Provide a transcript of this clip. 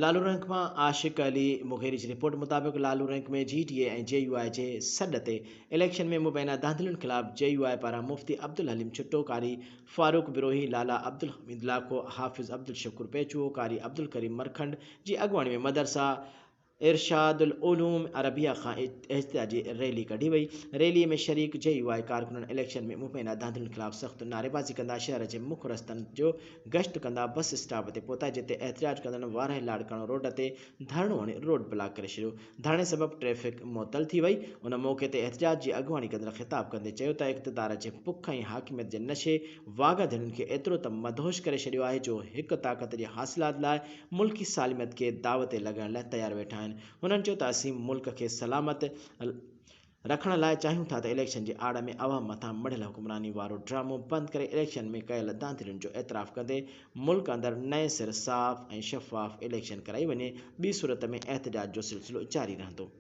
Lalu rank مان عاشق علي مغيري جي report مطابق Lalu rank ۾ G D A ۽ J U I جي سڏ تي اليڪشن ۾ مبينا ڌانڌلين خلاف جي يو آء پاران مفتي عبدالحليم ڇٽو، قاري فاروق بروهي، لالا عبدالحميد لاکو، حافظ عبدالشڪور پيچوهو، قاري عبدالڪريم مرکنڊ جي اڳواڻي ۾ مدرسه ارشاد العلوم عربيه کان احتجاجي ريلي ڪڍي وئي. ريلي ۾ شريڪ جي يو آء ڪارڪنن اليڪشن ۾ مبينا ڌانڌلين خلاف سخت نعريبازي ڪندا شهر جي مک رستن جو گشت ڪندا بس اسٽاپ تي پهتا جتي احتجاج ڪندڙن وارهه لاڙڪاڻو روڊ تي ڌرڻو هڻي روڊ بلاڪ ڪري ڇڏيو. ڌرڻي سبب ٽريفڪ معطل ٿي وئي. ان موقعي تي احتجاج جي اڳواڻي ڪندڙ خطاب ڪندي چيو ته اقتدار جي بک ۽ حاڪميت جي نشي واگهه ڌڻين کي ايترو ته مدهوش ڪري ڇڏيو آهي جو هڪ طاقت جي حاصلات لاء ملڪي سالميت کي داء تي لڳائڻ لاء تيار ويٺا آهن. هنن چيو ته اسين ملڪ کي سلامت رکڻ لاء چاهيون ٿا ته اليڪشن جي آڙ ۾ عوام مٿان مڙهيل حڪمراني وارو ڊرامو بند ڪري اليڪشن ۾ ڪيل ڌانڌلين جو اعتراف ڪندي ملڪ اندر نئين سر صاف ۽ شفاف اليڪشن ڪرائي وڃي ٻي صورت ۾ احتجاج جو سلسلو جاري رهندو.